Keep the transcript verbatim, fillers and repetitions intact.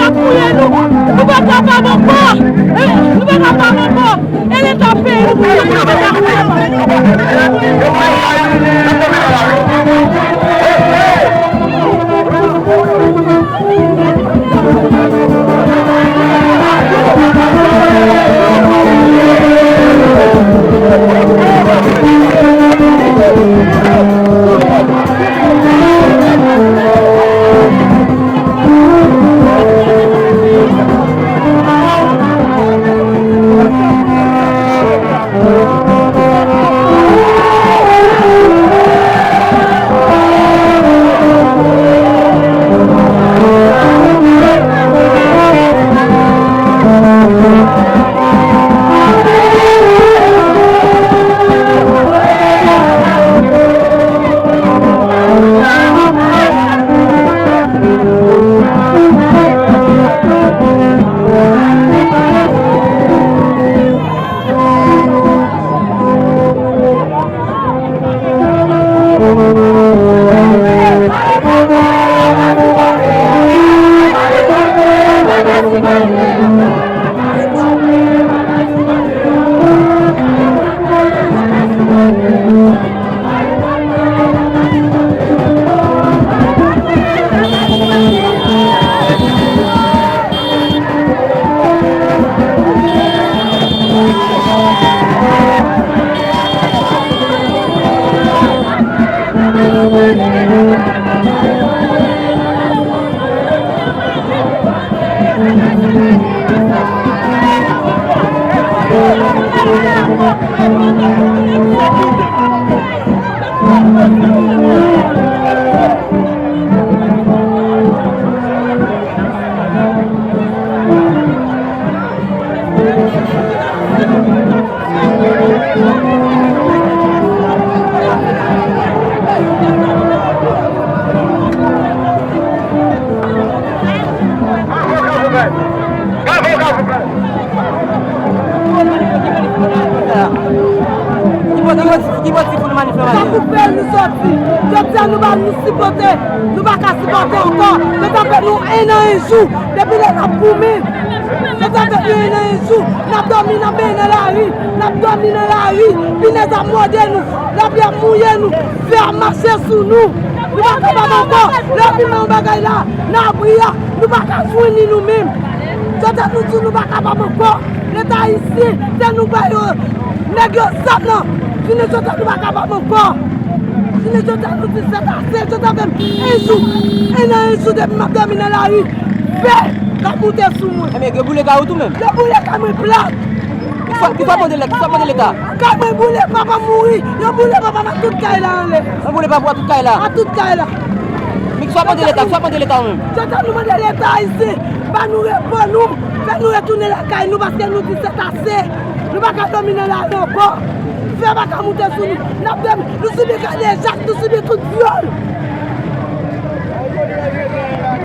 Pou ye nou, nou pa kapab ankò. Nou pa kapab ankò. E leta peyi nou pou ye nou pa kapab. Ki bò, ki bò, ki bò ti foul manif la? Sa pou fè nou sòti. Jodi a nou pa nou sipòte. Nou pa ka sipòte ankò. Yo ta fè nou en an en jou. Depi lè n ap goumen. Yo ta fè nou en an en jou. N ap dòmi nan benyen nan lari. N ap dòmi nan lari. Pinèz ap mòde nou. Lapli ap mouye nou. Fè ap mache sou nou. Nou pa kapab ankò. Lè yo fin nan yon bagay la, nan abri a, nou pa ka jwenn li nou menm. Jodi a nou di nou pa kapab ankò. Leta ayisyen, se nou ba yo, nèg yo zam nan. Jounen jodi a nou pa kapab ankò. Jounen jodi a nou di sètase, jodi a fè m en jou, en an en jou depi m ap dòmi nan lari. Fè k ap moute sou mwen. Enben, yo boule kay ou tou menm? Yo boule kay mwen plat. Ki sa, ki sa mande lè, ki sa mande leta? Kay mwen boule, papa m mouri. Yo boule papa m ak tout kay la anlè. Yo boule papa w ak tout kay la? Ak tout kay la. Men ki sa mande leta, ki sa mande leta ou menm? Jodi a nou mande leta ayisyen, ba nou repo nou, fè nou retounen lakay nou paske nou di sètase. Nou pa ka dòmi nan lari ankò. Fè pa ka moute sou nou. N ap dòmi, nou sibi kadejak, nou sibi tout vyòl.